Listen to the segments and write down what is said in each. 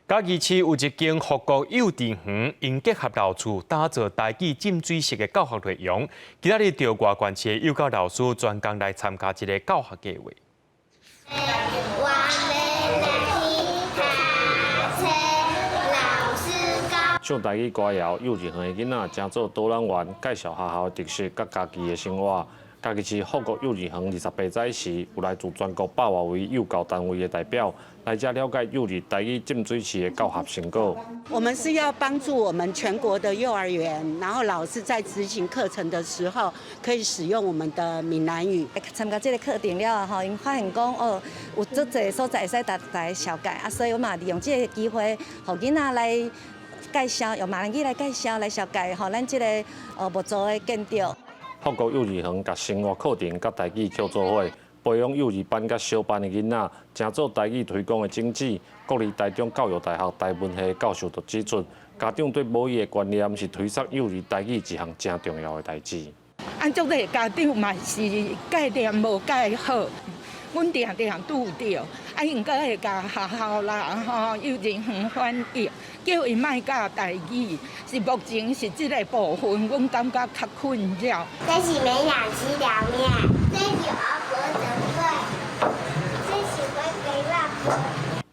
嘉義市有一間福國幼稚園，𪜶結合老師打造台語浸水式的教學內容。今仔日著外縣市的幼教老師專工來參加這个教學計劃。我欲來去讀冊，老師教。唱台語歌謠，幼稚園的囡仔成做導覽員，介紹學校的特色佮家己的生活。嘉義市福國幼稚園28早時有來自全國百外位幼教單位的代表來遮了解幼兒台語浸水式的教學成果。我們是要幫助我們全國的幼兒園，然後老師在執行課程的時候，可以使用我們的閩南語。參加這个課程了後，𪜶發現講哦，有足濟所在會使逐逐紹介啊，所以我嘛利用這个機會，予囡仔來介紹，用馬來語來介紹，來紹介，予咱這个木造的建築。福國幼兒園共生活課程佮台語扣做伙，培養幼兒班佮小班的囡仔，成做台語推廣的種子。國立臺中教育大學台文系教授就指出，家長對母語的觀念是推廣幼兒台語一項誠重要的代誌。按足濟家長嘛是概念無蓋好，阮定定拄著，啊，應該會共學校啦、吼幼稚園反映，叫𪜶莫教台語，是目前是這个部分，阮感覺較困擾。這是綿羊雞涼麵，這是阿婆的粿，這是我給老婆。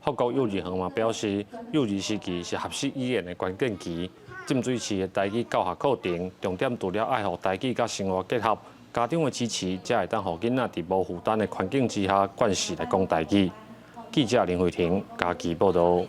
福國幼稚園嘛表示，幼兒時期是學習語言的關鍵期，浸水式的台語教學課程，重點除了愛予台語佮生活結合，家長的支持，才會當予囡仔佇無負擔的環境之下，慣勢來講台語。記者林慧婷嘉義報導。